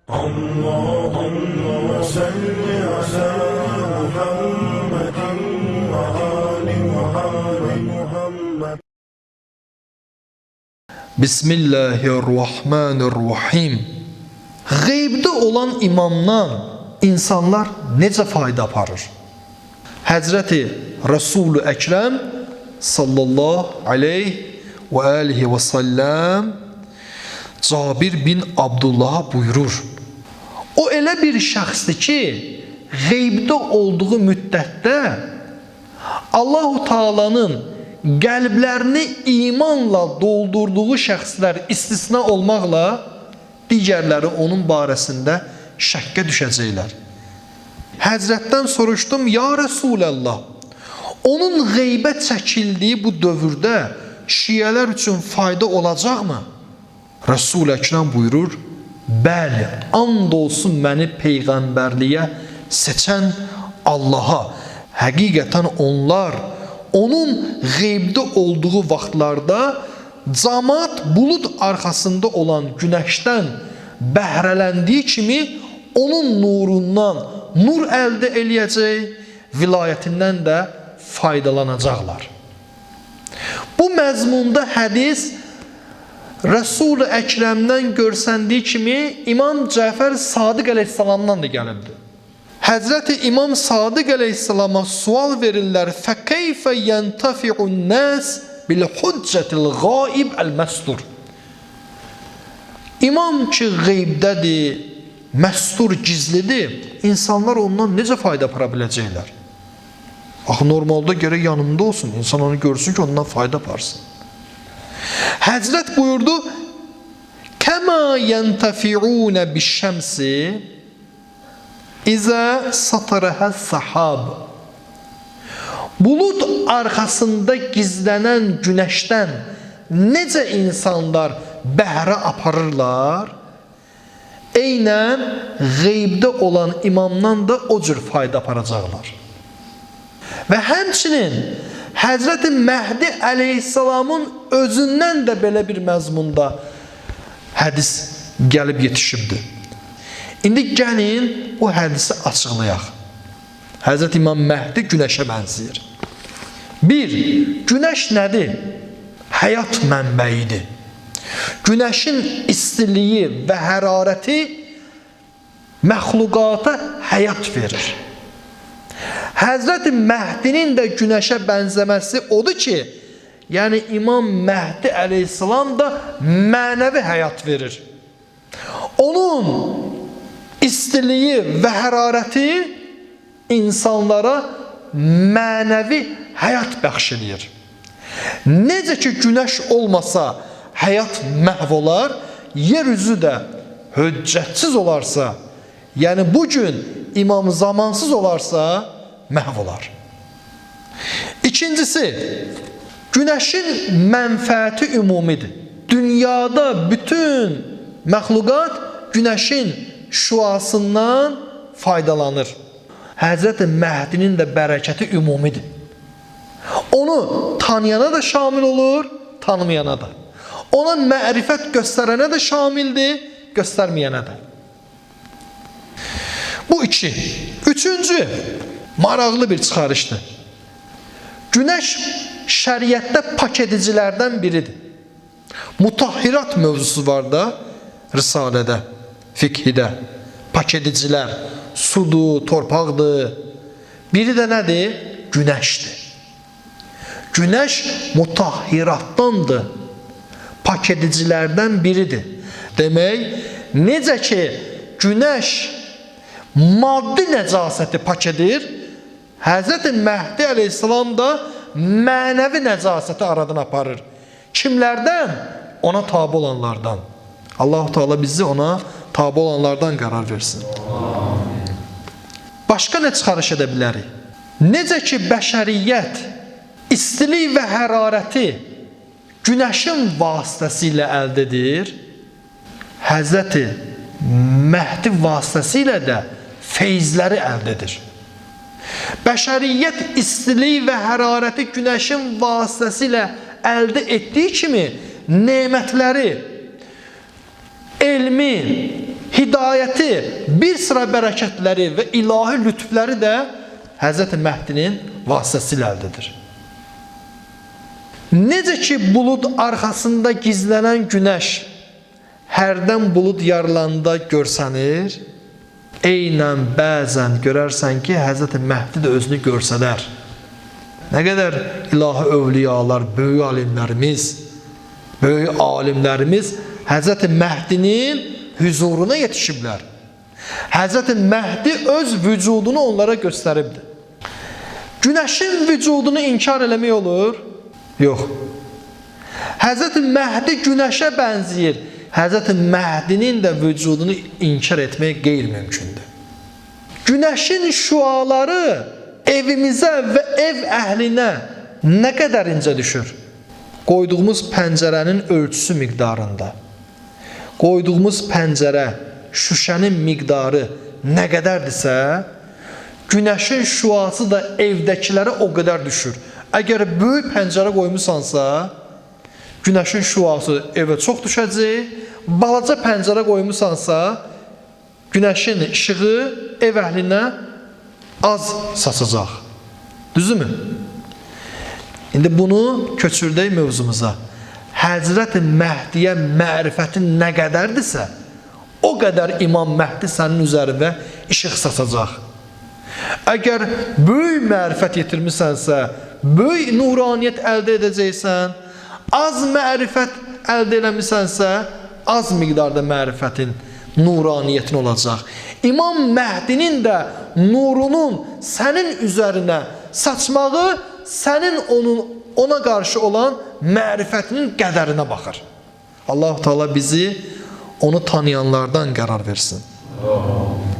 Allahümme salli ala Muhammedin ve ali Muhammed. Bismillahirrahmanirrahim. Qeybdə olan imamdan insanlar necə fayda aparır? Həzrəti Resul-i Əkrəm sallallahu aleyh və alihi və səlləm Cabir bin Abdullaha buyurur. O elə bir şəxsdir ki, qeybdə olduğu müddətdə Allahu Taala'nın qəlblərini imanla doldurduğu şəxslər istisna olmaqla digərləri onun barəsində şəkkə düşəcəklər. Həzrətdən soruşdum, ya Rəsulallah, onun qeybə çəkildiyi bu dövrdə şiələr üçün fayda olacaqmı? Rəsul-i Əkrəm buyurur, bəli, and olsun məni peyğəmbərliyə seçən Allaha. Həqiqətən onlar onun qeybdə olduğu vaxtlarda camaat bulud arxasında olan günəşdən bəhrələndiyi kimi onun nurundan nur əldə eləyəcək, vilayətindən də faydalanacaqlar. Bu məzmunda hədis Rəsul-i Əkrəmdən görsəndiyi kimi İmam Cəfər Sadiq əleyhissalamdan da gəlibdir. Həzrəti İmam Sadiq əleyhissalama sual verirlər: "Fəkeyfə yəntafi'un-nas bil-hüccətil ghaib el-məstur?" İmam ki qeybdədir, məstur gizlidir, insanlar ondan necə fayda apara biləcəklər? Axı normalda gərək yanında olsun, insan onu görsün ki, ondan fayda aparsın. Həzrət buyurdu: "Kəma yəntafi'un biş-şəmsi İzə satarəhə sahab." Bulud arxasında gizlənən günəşdən necə insanlar bəhrə aparırlar, eynən qeybdə olan imamdan da o cür fayda aparacaqlar. Və həmçinin Həzrəti Məhdi əleyhissalamın özündən də belə bir məzmunda hədis gəlib yetişibdir. İndi gəlin bu hədisi açıqlayaq. Həzrət İmam Məhdi günəşə bənzəyir. Bir, günəş nədir? Həyat mənbəyidir. Günəşin istiliyi və hərarəti məxluqata həyat verir. Həzrət Məhdinin də günəşə bənzəməsi odur ki, yəni İmam Məhdi əleyhissalam da mənəvi həyat verir. Onun istiliyi və hərarəti insanlara mənəvi həyat bəxş eləyir. Necə ki günəş olmasa həyat məhv olar, yer üzü də hüccətsiz olarsa, yəni bugün imam zamansız olarsa məhv olar. İkincisi, günəşin mənfəəti ümumidir. Dünyada bütün məxluqat günəşin şüasından faydalanır. Həzrəti Məhdinin də bərəkəti ümumidir. Onu tanıyana da şamil olur, tanımayana da. Ona mərifət göstərənə də şamildir, göstərməyənə də. Bu iki. Üçüncü, maraqlı bir çıxarışdır. Günəş şəriətdə pak edicilərdən biridir. Mutahhirat mövzusu var da Risalədə, fiqhidə. Pak edicilər sudur, torpaqdır. Biri də nədir? Günəşdir. Günəş mutahhiratdandır. Pak edicilərdən biridir. Demək, necə ki günəş maddi nəcasəti pak edir, Həzrəti Məhdi əleyhissalam da mənəvi nəcasəti aradan aparır. Kimlərdən? Ona tabi olanlardan. Allahu Teala bizi ona tabi olanlardan qərar versin. Başqa nə çıxarış edə bilərik? Necə ki bəşəriyyət istilik və hərarəti günəşin vasitəsilə əldə edir, Həzrəti Məhdi vasitəsilə də feyzləri əldə edir. Bəşəriyyət istilik və hərarəti günəşin vasitəsilə əldə etdiyi kimi nemətləri, elmi, Hidayəti, bir sıra bərəkətləri və ilahi lütfləri də Həzrəti Məhdinin vasitəsilə əldə edir. Necə ki, bulud arxasında gizlənən günəş hərdən bulud yarılanda görsənir, eynən bəzən görərsən ki, Həzrəti Məhdi də özünü görsədər. Nə qədər ilahi övliyalar, böyük alimlərimiz Həzrəti Məhdinin hüzuruna yetişiblər. Həzrəti Məhdi öz vücudunu onlara göstəribdir. Günəşin vücudunu inkar eləmək olur? Yox. Həzrəti Məhdi günəşə bənzəyir. Həzrəti Məhdinin də vücudunu inkar etmək qeyri-mümkündür. Günəşin şüaları evimizə və ev əhlinə nə qədər incə düşür? Qoyduğumuz pəncərənin ölçüsü miqdarında. Qoyduğumuz pəncərə, şüşənin miqdarı nə qədərdirsə, günəşin şüası da evdəkilərə o qədər düşür. Əgər böyük pəncərə qoymusansa, günəşin şüası evə çox düşəcək. Balaca pəncərə qoymusansa, günəşin işığı ev əhlinə az saçacaq. Düzdürmü? İndi bunu köçürdək mövzumuza. Həzrəti Məhdiyə mərifətin nə qədərdirsə, o qədər İmam Məhdi sənin üzərində işıq saçacaq. Əgər böyük mərifət yetirmisənsə, böyük nuraniyyət əldə edəcəksən, az mərifət əldə eləmisənsə, az miqdarda mərifətin, nuraniyyətin olacaq. İmam Məhdinin də nurunun sənin üzərinə saçmağı, sənin ona qarşı olan mərifətinin qədərinə baxır. Allah-u Teala bizi onu tanıyanlardan qərar versin.